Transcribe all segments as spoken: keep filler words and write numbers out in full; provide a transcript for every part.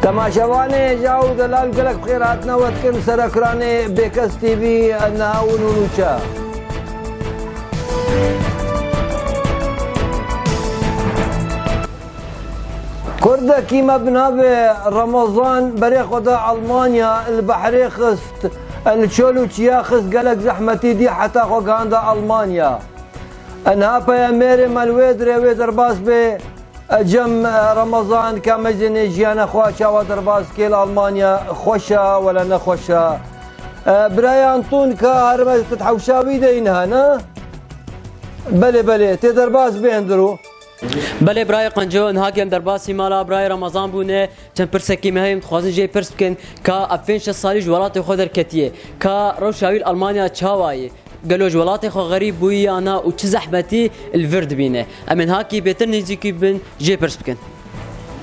Temaşevanê hêja û delal, gelek bi xêr hatine we dikin ser ekranê Bêkes T V, niha û nûnûçe. Kurdekî me bi navê Remezan berê xwe da Almanya, li behrê xist, li çol û çiya xist, gelek zehmetî dî heta xwe gihanda Almanya. Niha peyamêrê me li wê dirê wê derbas bê. Cem, e, Remezan, ka mezênê jiyana xwe çawa derbas kê li Almanya, xweş e wele ne xweş e? E, birayê Anton, ka herime tu hewşa wî de yî niha, ne? Belê, belê, tê derbas bê hindiro. Belê birayê Qenco, niha em derbasî mala birayê Remezan bûne. Çend pirsekî me heye, em dixwazin jê pirs bikin, ka ev pênc şeş salî ji welatê xwe derketiye, ka rewşa wî li Almanya çawa ye? Gelo ji welatê xwe xerîb bûyî ya na û çi zehmetî li vir dibîne? Em ê niha kî bêtir nêzîkî bin jê pirs bikin.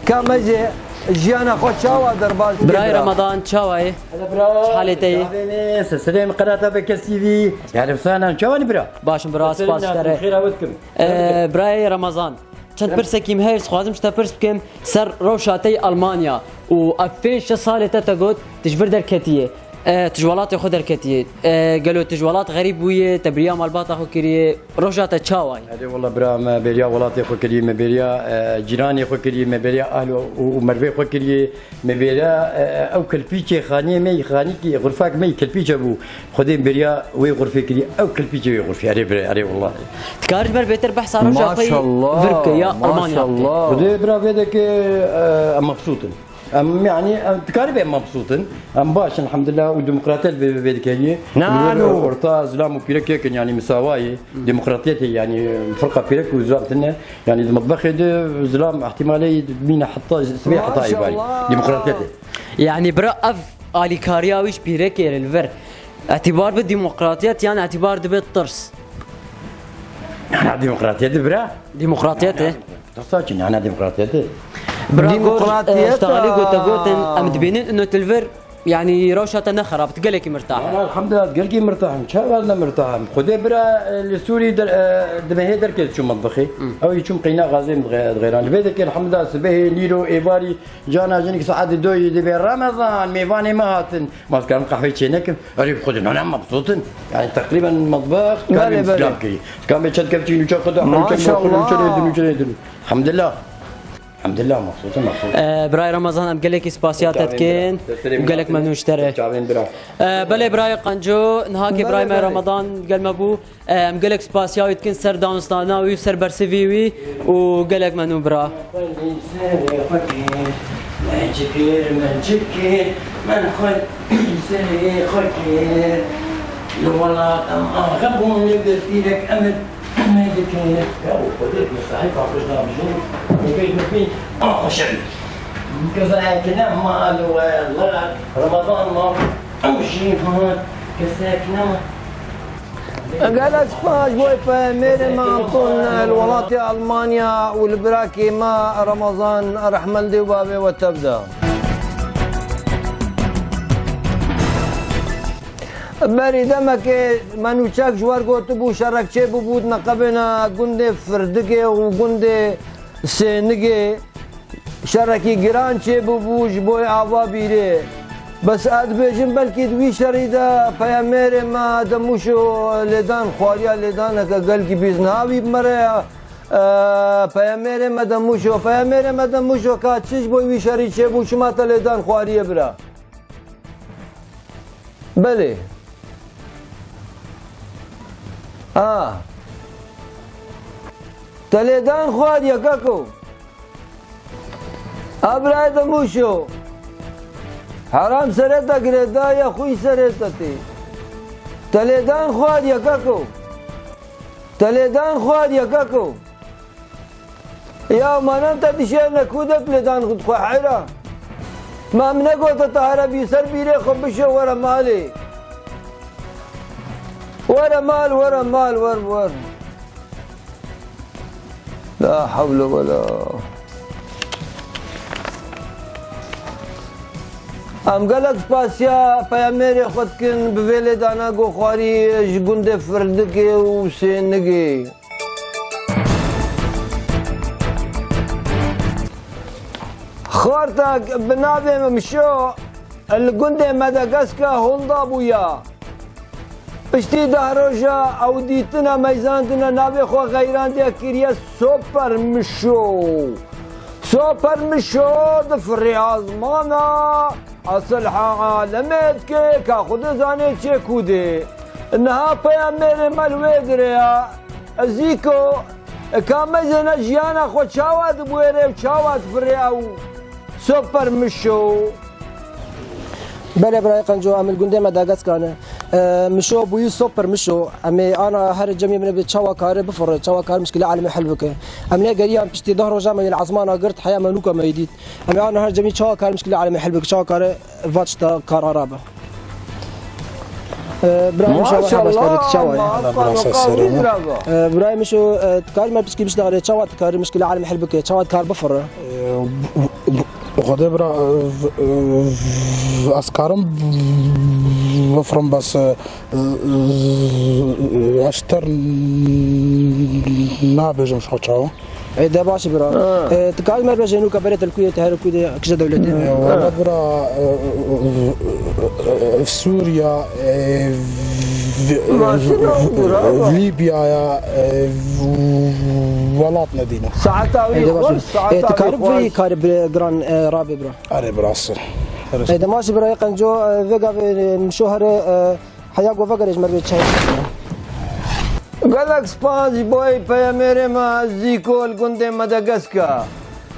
Ka me jê jiyana xwe çawa derbas dike, Birayê bira? Ramadan, çawa ye? Hele bira, çi halê te ye? Çavê me, sesirê min qenata Bêkes T V. Yani sana çawa ne bira? Baş im bira, spas ji te re. Xêra we dikim. Ee, birayê Ramazan, çend pirsekî me heye, dixwazim ji te pirs bikim ser rewşa te yê Almanya û ev pênc şeş salê te, te got tu ji vir derketiye, e, tu ji welatê xwe derketiye. E, gelo tu ji welat xerîb bûye, te biriya malbata xwe kiriye, rewşa te çawa ye? Erê wela bira, me bêriya welatê xwe kiriye, me bêriya, e, cîranê xwe kiriye, me bêriya ahl û, û, û mervê xwe kiriye. Me bêriya, e, e, ew kilpîçê xaniyê me yî, xanîkî xurfak me yî kilpîçe bû. Xwedê bêriya wê xurfê kirî, ew kilpîçê wê xurfê. Erê bire, erê wela. Dikarî ji ber bêtir behsa roja xwe yî vir bike ya Almanya bike. Maşallah. Xwedê bira vê deke, e, em mebsût in. Em, yani, em dikarî be em mebsût in. Em baş in, elhamdulillah, û demokratiyet vê, vê, vê dike yî. Nano. Orta zilam û pîrek yek in, yani misawa yî. Demokratiyetê, yani firqa pîrek û zilam tine. Yani di metbexê de zilam ihtimalê mîne heta sibê heta îvarî. Maşallah. Demokratiyetê. Yani bira ev alîkariya wî ji pîrekê re li vir. Îtibar bi demokratiyet yan îtibar dibe tirs? Ana demokratiyet bira. Demokratiyet e. Tirsa çi ne ana demokratiyet e? Bira gor, e, demokratiyet işte alî gote gotin, em dibînin ino tu li vir. Yani rewşa te ne xerab, tu gelekî mirtah. Ana, elhamdulillah, gelkî mirtah im. Çawa ne mirtah im? Xwedê bira, e, li Sûrî der, e, di mehê derkê diçûm metbexê. Ew yî çûm qeyna gazê min dixe-, dixêran. Li vê dekê elhamdulillah sibehê, nîro, êvarî, cana jinik saetê doyê dibe, Remezan, mêvanê me hatin. Ma dikarim qehweyê çê nekim? Erê bi Xwedê nane em mebsût in. Yani teqrîben metbex karê Belê, belê. Silam kirî. Dikarim bê çend kevçî nûçe xwe de, çend Maşallah. Nûçe nêdin, nûçe nêdin. Elhamdulillah. Elhamdulillah, mebsût in, mebsût. Ee, birayê Ramazan, em gelekî spasiya te dikin. Gelek memnûn ji te re. Çavên bira. Ee, belê birayê Qenco, niha kê birayê me Ramazan gel me bû. Em gelek spasiya wî dikin ser danûstana wî, ser bersivî wî û gelek memnûn bira. Xwedî serê xwe kir, me çi kir, me çi kir, me xwe serê xwe kir. Li welat em axe bûn, li bir pîrek em me dikir. Ya û Xwedê me sahîb paqij nabijin, me bêj me bîn, a xweşe bî. Keza ekine mal welat, Ramadan ma, ew jî hat, keza ekine ma. Gelek spas ji bo peyamêrê me Anton li welatê Almanya û li birakê me Ramazan, rehmendê û bavê we tev de. Berî demekê me nûçek ji we re gotibû, şerek çêbûbû di neqebêna gundê Firdikê û gundê Sênigê. Şerekî giran çêbûbû ji bo ava bîrê. Bes ez dibêjim, belkî di wî şerî de peyamêrê me Demûşo lêdan xwariya, lêdaneke gelkî bîst niha wî bi me re ye. E, peyamêrê me Demûşo, peyamêrê me Demûşo, ka çi ji bo wî şerî çêbû, çima te lêdan xwariye bira? Belê. A. Te lêdan xwariye keko. A birayê Demûşo. Heram serê te girêdaye, xwîn serê te tê. Te lêdan xwariye keko. Te lêdan xwariye keko. Ya manan te dişê ne ku de lêdan xwe heyra. Ma min negote te here bî ser bîrê xwe bişo were malê. Were mal, were mal, wer, wer. La hewle wela. Em gelek spasiya peyamêrê xwe dikin bi vê lêdana goxwarî ji gundê Firdikê û Sênigê. Xortek bi navê Mişo li gundê Medagaska honda bûya. Piştî deh roja ew dîtina meyzandina navê xwe xeyrandiye kiriye Super Mişo. Super Mişo difirê azmana, esilha alemê dike, ka Xwedê zanê çê kûdê. Niha peyamêrê me li wê direya, Zîko, ka mezêne jiyana xwe çawa dibuêre û çawa difirê ew Super Mişo? Belê birayê Qenco, em li gundê Medagaska ne. E, Mişo bûyî Super Mişo. Em ê ana her cemî min bi çawa kare bifire, çawa kare mişkile alemê hel bike. Em lê geriyan piştî deh roja me yê li ezmana girt, heya me nûka me yê dît. Em ê ana her cemî çawa kare mişkile alemê hel bike, çawa kare va tişta kar ara be. E, birayê Mişo, merhaba, Maşallah, çawa ye? Maşallah, Bira, sağ qawî olun. Bira. E, birayê Mişo, e, tu karî me pişkî bişnarê, çawa tu karî mişkile alemê hel bike, çawa tu kar bifire? Xwedê bira, ez karim bifrim, bes ez ter nabêjim ji xwe çawa. Ê, de baş e bira. Ha. Ê, tu karî me bêjî nûka berê telkûyê te her kû de kije dewletê? Ê, wala bira, e, e, e, Sûriya, e, Lîbyaya, e, welat nedîne. Saeta wî Ê, de baş e. Ê, tu karî vî karî bi giran, e, rabê bira? Erê, bi rastî. Ê, demaşî birayê Qenco, e, vê gavê, e, Mişo here, e, heya ku vegerê ji me re çay. Gelek spas ji bo peyamêrê me Zîko li gundê Medagaska.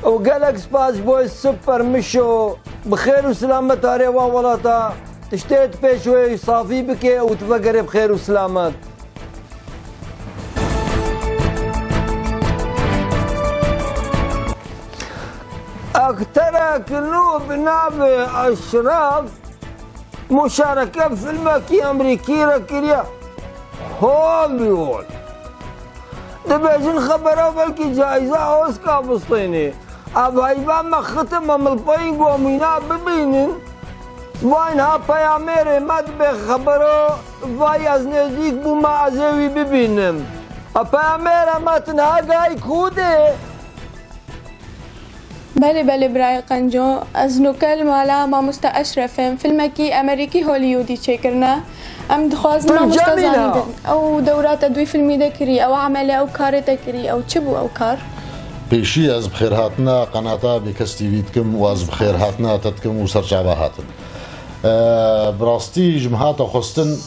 Û gelek spas ji bo Super Mişo. Bi xêr û silamet arê wa welata. Tiştê di pêş wê safî bike û tu vegerê bi xêr û silamet. Akterek nû bi navê Eşref muşareke filmekî Amerîkî re kiriye. Hollywood. Dibêjin xebera belkî cayîza Oscar bistînê. Ev heyva me xite me milpeyên ku em wîna bibînin. Vay niha peyamêrê me dibe xebero, vay ez nêzîk bûme ez ê wî bibînim. A peyamêra me tu niha gayî kû dê? Belê, belê birayê Qenco. Ez nûke li mala mamoste Eşref im. Filmekî Amerîkî Hollywoodî çêkirine. Em dixwazin mamoste zanîbin. Ew dewra te dûy filmî de kirî, ew emele, ew karê te kirî, ew çi bû ew kar? Pêşî ez bi xêrhatina qenata Bêkes T V dikim û ez bi xêrhatina te dikim û serçava hatin. Eee, bi rastî ji min hate xwestin,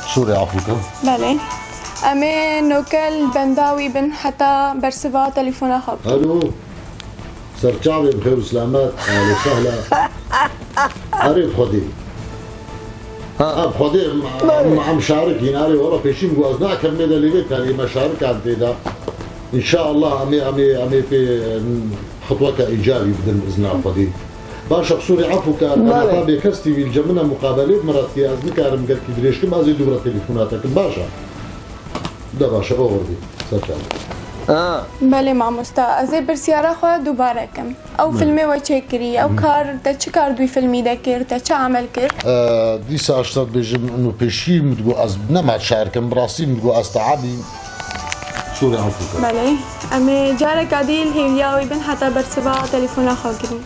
qisûrê efû ke. Belê. Em ê noke li benda wî bin heta bersiva telefona xwe bikin. Alo. Serçavê bi xêr û selamet. Ehlen sehlen. Erê bi Xwedê. Ha. Ha, bi Xwedê em, em, em şarik in. Erê, wala pêşî min got ez nakem mêde lê vê tenê me şarikan tê de. Înşaallah em ê, em ê, em ê pê, em, xitweke îcabî bidin bi izna Xwedê. Baş e, qisûrê efû ke, belê. Qenata Bêkes T V li cem min e, muqabelê bi min re dike, ez nikarim gelkî dirêj kim, ez ê dû re telefona te kim, baş e? De baş e, oxir bî, ser çav. Ha. Belê mamosta, ez ê pirsyara xwe dubare kim. Ew filmê we çêkirî, ew kar, te çi kar dûy filmî de kir, te çi emel kir? E, dîsa ez te dibêjim, û pêşî min digot ez nema şair kim, bi rastî min digot ez teabî qisûrê efû kim. Belê. Em ê careka dî li hêviya wî bin heta bersiva telefona xwe girîn.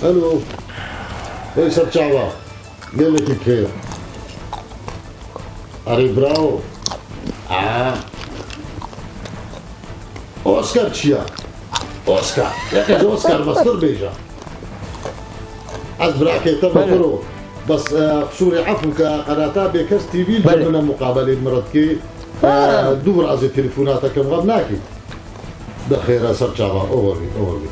Alo. Ey serçava. Gelekî bi xêr. Erê bravo. Aa. Oscar çi ya? Oscar. Yeke ji Oscar mestir bêje. Ez birakê te me kuro. Bes, e, qisûrê efû ke qenata Bêkes T V li cem min e, muqabelê min re dikê. E, dû vir ez ê telefona te kim, xem nakî. De xêr e, ser çava, oxir bî, oxir bî.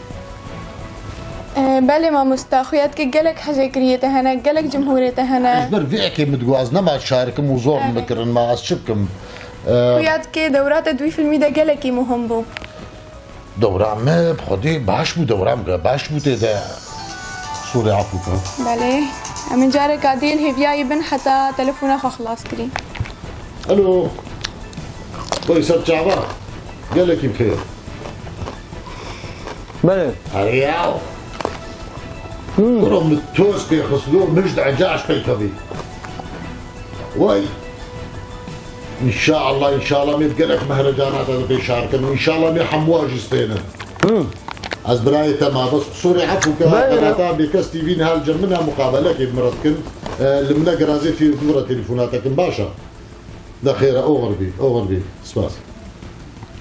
E, belê mamosta, xuya dike gelek hejêkiriyê te hene, gelek cumhûrê te hene. Ez ber vê yekê min digot, ez nema şair kim û zor min bikirin, ma ez çi bikim? E, xuya dike dewra te di wî filmî de gelekî muhim bû. Dewra me, bi Xwedê baş bû, dewra me baş bû tê de. Sûrê efû ke. Belê. Em ê careka dî li hêviya wî bin heta telefona xwe xilas kirî. Alo. Wê ser çava. Gelekî bi xêr. Belê. Erê yaw. Hmm. Kuro min toz pê xistlo, mij di ecaş pey tevî. Way. Înşaallah, înşaallah me gelek mehrecana te di pêşar kin. Înşaallah me hemû jî stênin. Hmm. Ez birayê te ma, bes qusûrê efû ke Belê. Qenata Bêkes T V niha li cem min e, muqabelekê bi min re dikin. E, li min e, girazê tê, bi min re telefona te kin, baş e. De xêr e, oxir bî, oxir bî. Spas.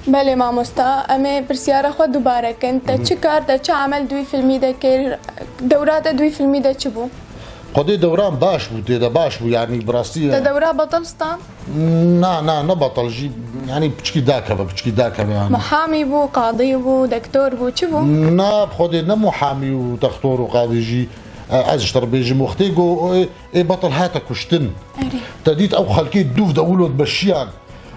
Belê mamosta, em ê pirsyara xwe dubare kin. Te Hı hı. çi kar, te çi emel di wî filmî de kir? Dewra te di wî filmî de çi bû? Xwedê dewran baş bû, tê de baş bû, yanî bi rastî. Te dewra betal stan? Na, na, ne betal jî, yanî piçkî dakeve, piçkî dakeve yanî. Muhamî bû, qadî bû, doktor bû, çi bû? Na, bi Xwedê ne muhamî û doktor û qadî jî, e, ez ji te re bêjim, wextê ku ê, ê betal hate kuştin. Erê. Te dît ew xelkê dûv de wilo dimeşiyan.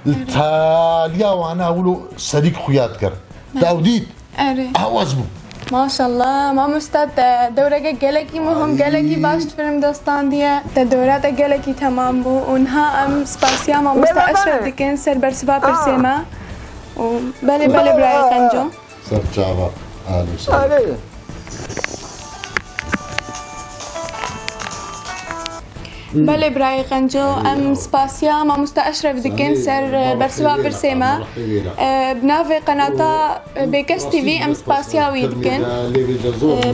Li Erê. taliya wana wilo serî xuya dikir. Te ew dît? Erê. Ew ez bûm. Maşallah, mamosta te dewreke gelekî muhim, gelekî baş di film de standiye. Te dewra te gelekî temam bû û niha em spasiya mamosta Belê, Eşref belê. dikin ser bersiva Aa. pirsê me. Û belê, belê, birayê Qenco. Ser çava. Alî, ser. Alî. Belê birayê Qenco, em spasiya mamosta Eşref dikin ser, e, bersiva pirsê me. E, bi navê qenata, e, Bêkes T V em spasiya wî dikin. E,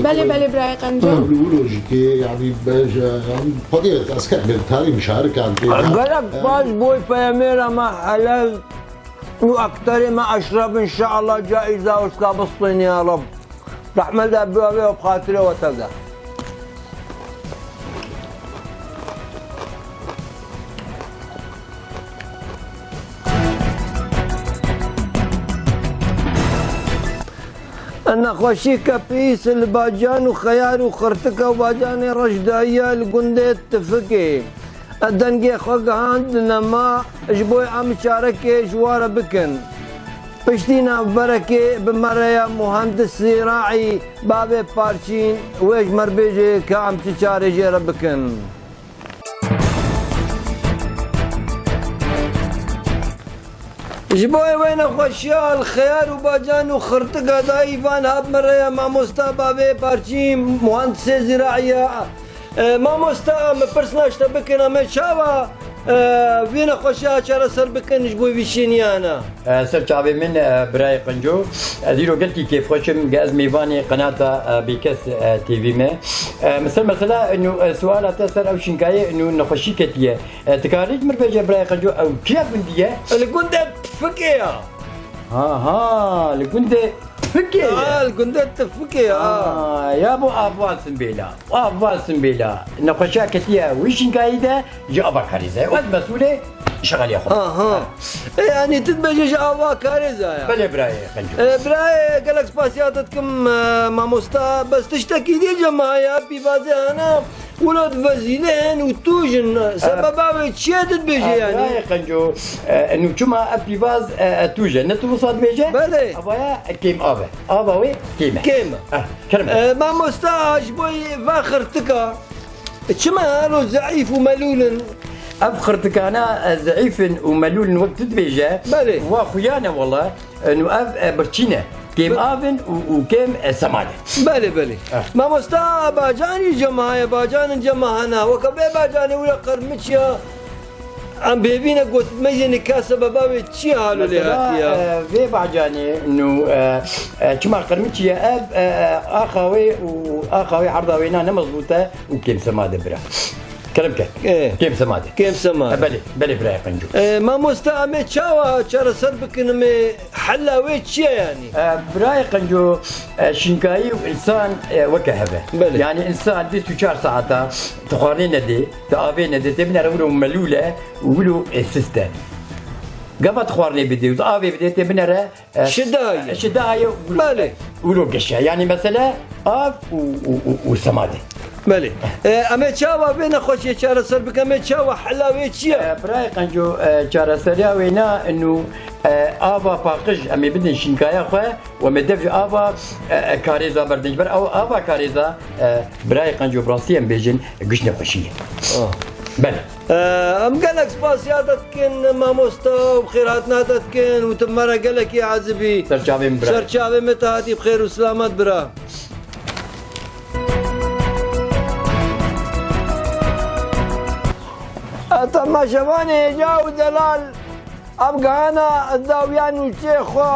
belê, belê birayê Qenco. Wilo jî tê, yanî, yanî, xwedê ez ket bê tarî mişarikan tê. Gelek baş boy peyamêra me helal û ekterê me Eşref, inşallah caîza wisa bistîne ya Reb. Rehmet de bi wê û bi xatirê we tev de. Nexweşî kepîs li bacan û xeyar û xirtika û bacanê reş daye li gundê Tifikê. Dengê xwe gihand nema ji bo em çarekê ji wa re bikin. Piştî navberekê bi me re ya muhendis Zîraî bavê Parçîn, wê ji me re bêje ka em çi çarê jê re bikin. Ji bo wê nexweşiya li xeyar û bacan û xirtika dayî van hat me re ya mamosta bavê Parçîn, muhendisê Zîraî ya. E, mamosta, min pirsna ji te bikin, em ê çawa, e, vê nexweşiya çareser bikin ji bo vî şêniyana? E, ser çavê min, e, birayê Qenco. Ez îro gelkî kêfxweş im, ge ez mêvanê qenata, e, Bêkes, e, T V me. E, min ser mesela, nû, e, suala te ser ew şinkayê, nû nexweşî ketiye. E, dikarî ji min bêje, birayê Qenco, ew kîya gundî ye? Li gundê Tifikê ya. Ha, ha, li gundê Tifikê ye. Ha, li gundê Tifikê ya. Ha, ya bo av van Simbêla. Av van Simbêla. Nexweşiya ketiye wî şinkayî de ji ava Karêza ye. Ez mesûlê şexaliya xwe. Ha, ha. E, yanî tu dibêje ji ava Karêza ya. Belê birayê Qenco. E, birayê, gelek spasiya te dikim, e, mamosta. Bes tiştekî dî cemaye, pîvazê hene. Wilo di vezîlên û tûj in. Sebeba wê çi ye tu dibêjî yanî? Birayê Qenco, e, nû çima ev pîvaz, e, e, tûj e? Ne tu wisa dibêje? Belê. Avaya kêm av e. Ava wê kêm e. Kêm e. Eh, kerem. E, mamosta, ji bo va xirtika, çima halo zeîf û melûl in? Ev xirtikana, e, zeîf in û melûl in wek tu dibêje. Belê. Wa xuya ne wele. E, nû ev, e, birçî ne. Kêm av in û, û kêm, e, semad e. Belê, belê. Eh. Mamosta, bacanî cemaye, bacanin cemahana. Weke bê bacanê wira qirmiç ya. Em bêvîne gotmeyê nika sebeba wê çi ye halo lê hatiye? Mesela, e, vê bacanê nû, e, e, çima qirmiç ye? Ev, e, e, axa wê û axa wê herda wêna ne mezbût e. û kêm semad e bira. Kerem ke. Ê. Kêm semad e. Kêm semad e. E, belê, belê birayê Qenco. E, mamosta, em ê çawa çareser bikin, em ê hela wê çi ye yanî? E, birayê Qenco, e, şinkayî û însan, e, weke hev e. Belê. Yanî însan bîst û çar saeta tu xwarinê nedê, tu avê nedê, tê binere wilo melûl e û wilo, e, sist e. Gava tu xwarinê bidê û tu avê bidê, tê binere E, şidayê. Şidayê û, belê, û ro geşe. Yanî mesele av û, û, û, û semade. Belê. E, em ê çawa vê nexweşiyê çareser bikin? Em ê çawa hela wê çi ye? E, birayê Qenco, e, çareseriya wê na inu, e, ava paqij em ê bidin şînkaya xwe û em ê dev ji ava, e, e, karêza berdin. Ji ber ew ava karêza, e, birayê Qenco bi rastî em bêjin giş nexweşî ye. Ah. Belê. Em gelek spasiya te dikin mamosta û bi xêrhatina te dikin û tu bi me re gelekî ezibî. Ser çavê min bira. Ser çavê min te hatî bi xêr û silamet bira. Temaşevanê hêja û delal, ev gihana dawiya nûçeyê xwe.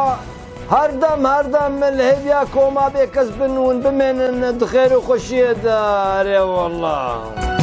Her dem, her dem li hêviya koma bê kes bin û bimênin di xêr û xweşiyê de. Erê wallah.